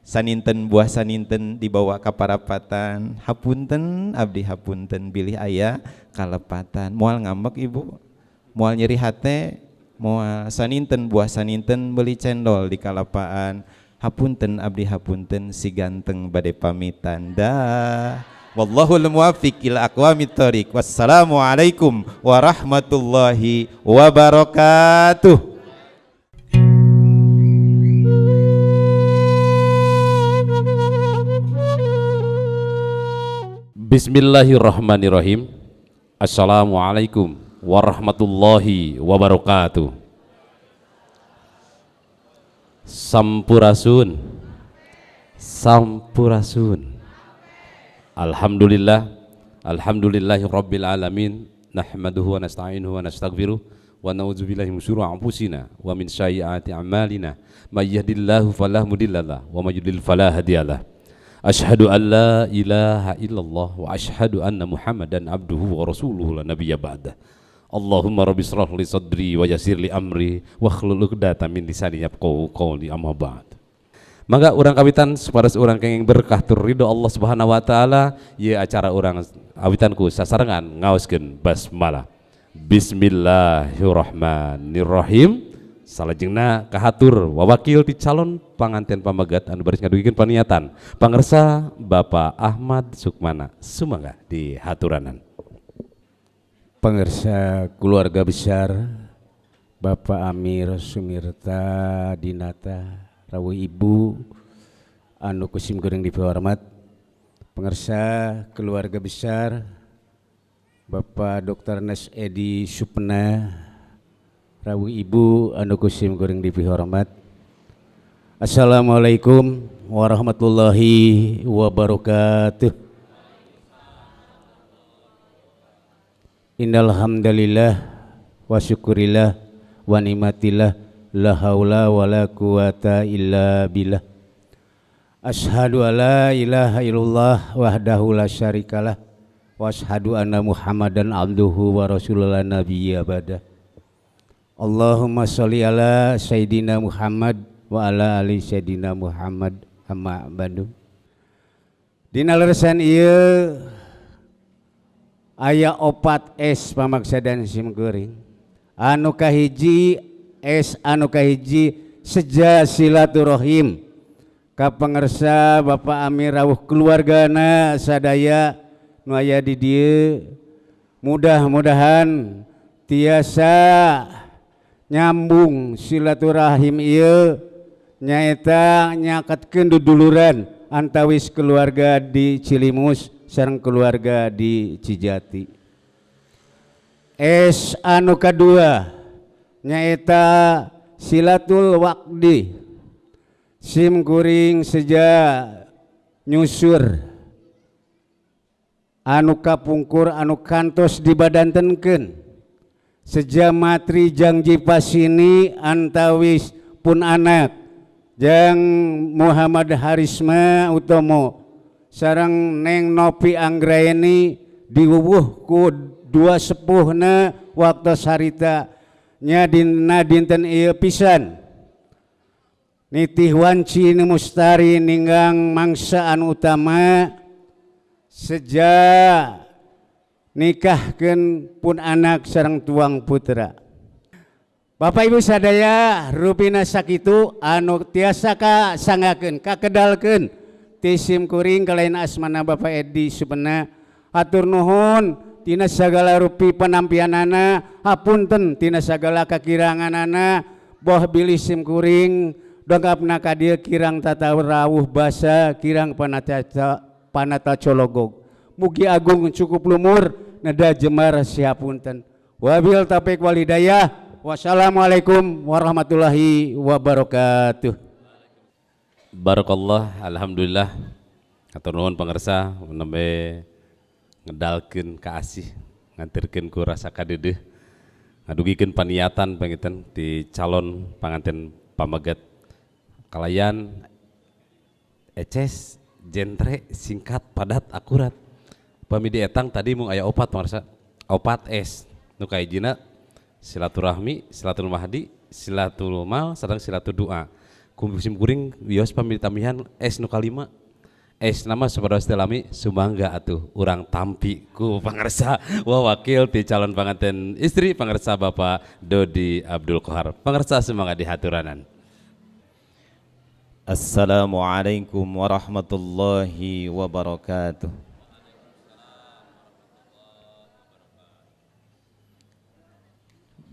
Saninten buah saninten dibawa ka parapatan, hapunten abdi hapunten bilih aya kalepatan. Moal ngambek ibu, moal nyeri hate, moal. Saninten buah saninten beli cendol di kalapaan, hapunten abdi hapunten si ganteng bade pamitan. Dah. Wallahul muwaffiq ila aqwamit thoriq. Wassalamualaikum warahmatullahi wabarakatuh. Bismillahirrahmanirrahim. Assalamualaikum warahmatullahi wabarakatuh. Sampurasun. Sampurasun. Alhamdulillah, alhamdulillahi rabbil alamin, nahmaduhu wa nasta'inuhu wa nastaghfiruh wa na'udzubillahi min syururi anfusina wa min sayyiati a'malina, may yahdihillahu fala mudhillalah wa may yudlil fala hadiyalah. Asyhadu an la ilaha illallah wa asyhadu anna Muhammadan abduhu wa rasuluhu la nabiyya ba'da. Allahumma rabbi shrah li sadri wa yassir li amri wahlul 'uqdatam min lisani yafqahu qawli, amma ba'd. Mangga urang kawitan supados urang kenging berkah tur ridho Allah Subhanahu wa taala. Ieu acara urang awitan ku sasarengan ngaoskeun basmalah. Bismillahirrahmanirrahim. Salajengna kahatur wawakil ti calon panganten pamegat anu baris ngadugikeun paniatan, pangersa Bapak Ahmad Sukmana, sumangga di haturanan. Pangersa keluarga besar Bapak Amir Sumirta Dinata, rawuh ibu anu ku sim kuring dipihormat, pangersa keluarga besar Bapak Dr. Nes Edi Supna, rawuh ibu anu ku sim kuring dipihormat. Assalamualaikum warahmatullahi wabarakatuh. Innal hamdalillah wa syukurillah wa ni'matillah, la haula wala quwata illa billah. Asyhadu alla ilaha illallah wahdahu la syarikalah wa asyhadu anna Muhammadan abduhu wa rasulullah nabiyya ba'da. Allahumma sholli ala sayidina Muhammad wa ala ali sayidina Muhammad, amma ba'du. Dina leresan ieu aya 4 S pamaksadan sim kuring. Anu kahiji S, anu kahiji seja silaturahim ka pangersa Bapak Amir rawuh keluargana sadaya nu aya di dieu, mudah-mudahan tiasa nyambung silaturahim ieu, nyaeta nyaketkeun duduluran antawis keluarga di Cilimus sareng keluarga di Cijati. S anu kadua nyaeta silatul waqdi, sim kuring seja nyusur anu kapungkur anu kantos dibadantenkeun seja matri jangji pasini antawis pun anak jang Muhammad Harisma Utomo sareng Neng Nopi Anggraeni diwuwuh ku dua sepuhna waktu sarita nya dina dinten ieu pisan nitih wanci nu mustari ninggang mangsa anu utama seja nikahkeun pun anak sareng tuang putra. Bapak Ibu sadaya, rupina sakitu anu tiasa ka sanggakeun kakedalkeun ti sim kuring kalayan asmana Bapak Edi Supena. Hatur nuhun tina sagala rupi penampianana, hapunten tina sagala kakiranganana, boh bilih sim kuring dongkapna ka dieu kirang tata rawuh basa, kirang panata cologog. Mugi agung cukup lumur neda jemar siapunten. Wabil taufik wal hidayah. Wassalamualaikum warahmatullahi wabarakatuh. Barakallah, alhamdulillah. Hatur nuhun pangersa nembe ngedalkeun ka asih, ngantirkeun ku rasa kadeudeuh, ngadugikeun paniatan panginten di calon panganten pamegat kalayan eces jentre singkat padat akurat. Pami dietang tadi mung aya 4 pangersa, 4 S. Nu kahijina silaturahmi, silatul mahdi, silatul mal, sareng silatul doa. Sim kuring wios pamit tamihan S nu kalima. S nama supados teu lami sumangga atuh urang tampi ku pangersa wakil ti calon panganten istri pangersa Bapak Dodi Abdul Kohar. Pangersa sumangga dihaturanan. Assalamualaikum warahmatullahi wabarakatuh.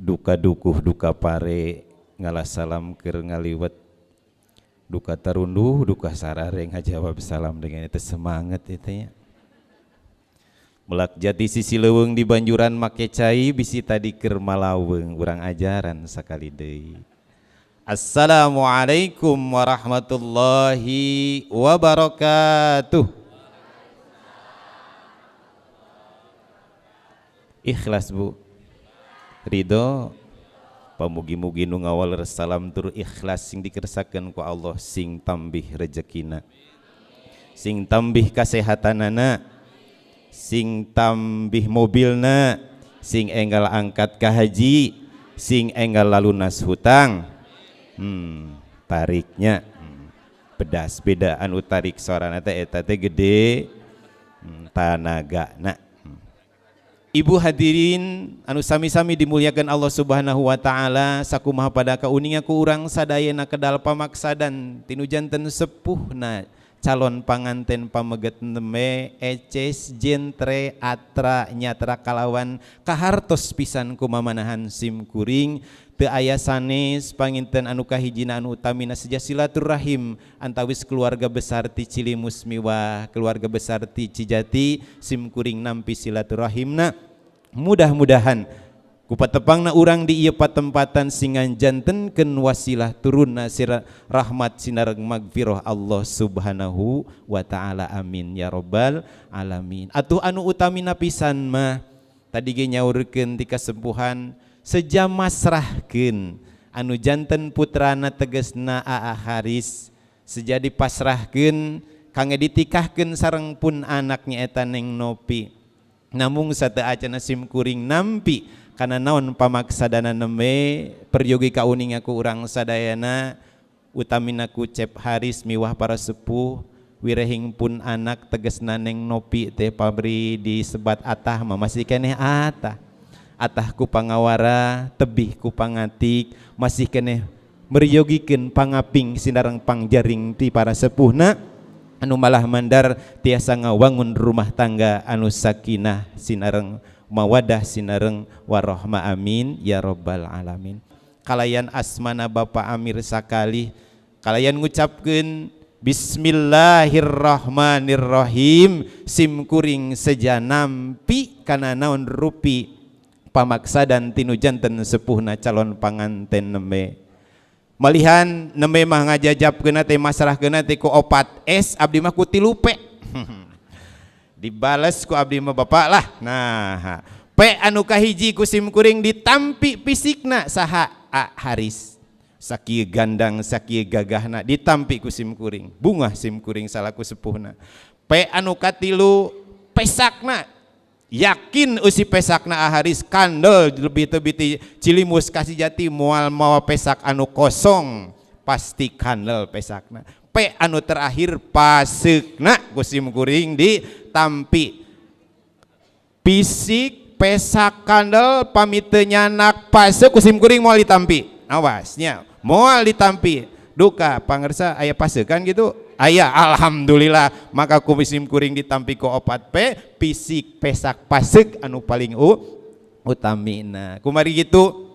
Duka dukuh duka pare ngalah salam keur ngaliwet, duka tarunduh duka sarare ngajawab salam dengan itu semangat itu ya. Melak jati sisi leuweung di banjuran make cai bisi tadi keur malaweung urang ajaran sakali deui. Assalamualaikum warahmatullahi wabarakatuh. Ikhlas Bu, ridho. Pamugi-mugi nu ngawal salam tur ikhlas sing dikersakeun ku Allah, sing tambih rejekina, sing tambih kasehatanana, sing tambih mobilna, sing enggal angkat ka haji, sing enggal lalunas hutang. Tariknya pedas beda anu tarik sorana teh eta teh gede tanagana. Ibu hadirin anu sami-sami dimuliakan Allah Subhanahu wa taala, sakumaha pada kauninga ku urang sadayana kedal pamaksadan tinu janten sepuhna calon panganten pameget neme eces jentre atra nyatra kalawan kahartos pisan kumamanahan sim kuring teu aya sanes panginten anu kahijina anu utamina seja silaturahim antawis keluarga besar ti Cilimus miwah keluarga besar ti Cijati sim kuring nampi silaturahimna. Mudah-mudahan kupatepangna urang di ieu patempatan singan jantenkeun wasilah turunna rahmat sinareng magfirah Allah Subhanahu wa taala, amin ya robbal alamin. Atuh anu utamina pisan mah tadi ge nyaurkeun ti kasepuhan seja masrahkeun anu janten putrana tegesna Aa Haris seja dipasrahkeun kangge ditikahkeun sareng pun anaknya eta Neng Nopi. Namung sateu acana sim kuring nampi kana naon pamaksadana nembe peryogi kauninga ku urang sadayana utamina ku Cep Haris miwah para sepuh wirehing pun anak tegesna Neng Nopi teh pabri disebat atah mah masih keneh atah. Atah ku pangawara, tebih ku pangatik, masih keneh meryogikeun pangaping sinareng pangjaring ti para sepuhna anu malah mandar tiasa ngawangun rumah tangga anu sakinah sinareng mawadah sinareng warahmah, amin ya robbal alamin. Kalayan asmana Bapak Amir sakali kalayan ngucapkeun bismillahirrahmanirrahim sim kuring seja nampi kana naon rupi pamaksadan tinu janten sepuhna calon panganten nembe. Malihan nembe mah ngajajabkeun teh masrahkeun teh ku 4 S abdi mah ku 3 P. Dibales ku abdi mah bapak lah. Nah, P anu kahiji ku sim kuring ditampi fisikna saha A Haris. Sakieu gandang sakieu gagahna ditampi ku sim kuring. Bungah sim kuring salaku sepuhna. P anu katilu pesakna yakin usi pesakna Haris kandel lebih tebih ti Cilimus kasih jati moal mawa pesak anu kosong pasti kandel pesakna. P anu terakhir pasekna ku sim kuring ditampi fisik pesak kandel pamit teu nyanak pasek ku sim kuring moal ditampi, awasnya moal ditampi duka pangersa aya pasekan gitu aya, alhamdulillah. Maka ku sim kuring ditampi ku 4 P fisik pesak pasek anu paling utamina. Kumari gitu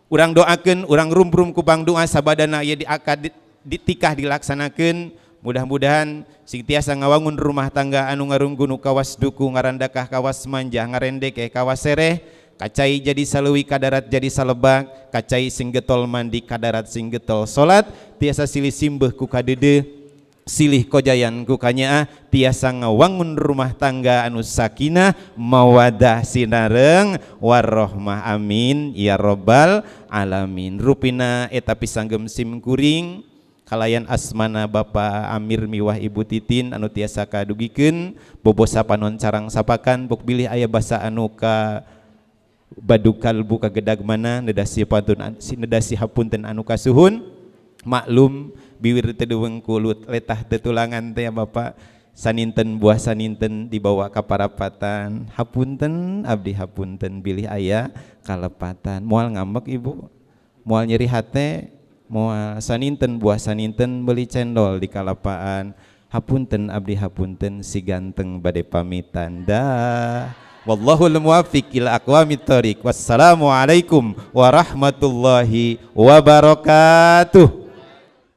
urang doakeun urang rumprum ku bang doa sabadana ieu di akad ditikah dilaksanakeun mudah-mudahan sing tiasa ngawangun rumah tangga anu ngarunggunu kawas duku ngarandakah kawas manjah ngarendekeh kawas sereh kacai jadi saleuwi kadarat jadi salebak kacai sing getol mandi kadarat sing getol salat tiasa silih simbeuh ku kadeudeuh silih kojayan ku kanyaah tiasa ngawangun rumah tangga anu sakinah mawadah sinareng warahmah, amin ya robbal alamin. Rupina eta pisanggem sim kuring kalayan asmana Bapak Amir miwah Ibu Titin anu tiasa kadugikeun bobosa panon carang sapakan bok bilih aya basa anu ka badukal buka gedag mana nedasi pantun nedasi hapunten anu kasuhun. Maklum, biwir teu dewengkulut, letah teu tulangan teh ya, Bapak. Saninten buah saninten dibawa ka parapatan, hapunten abdi hapunten bilih aya kalepatan. Moal ngambek ibu? Moal nyeri hate? Moal. Saninten buah saninten beli cendol di kalapaan, hapunten abdi hapunten, si ganteng bade pamitan dah. Wallahul muwaffiq ila aqwamit thoriq. Wassalamualaikum warahmatullahi wabarakatuh.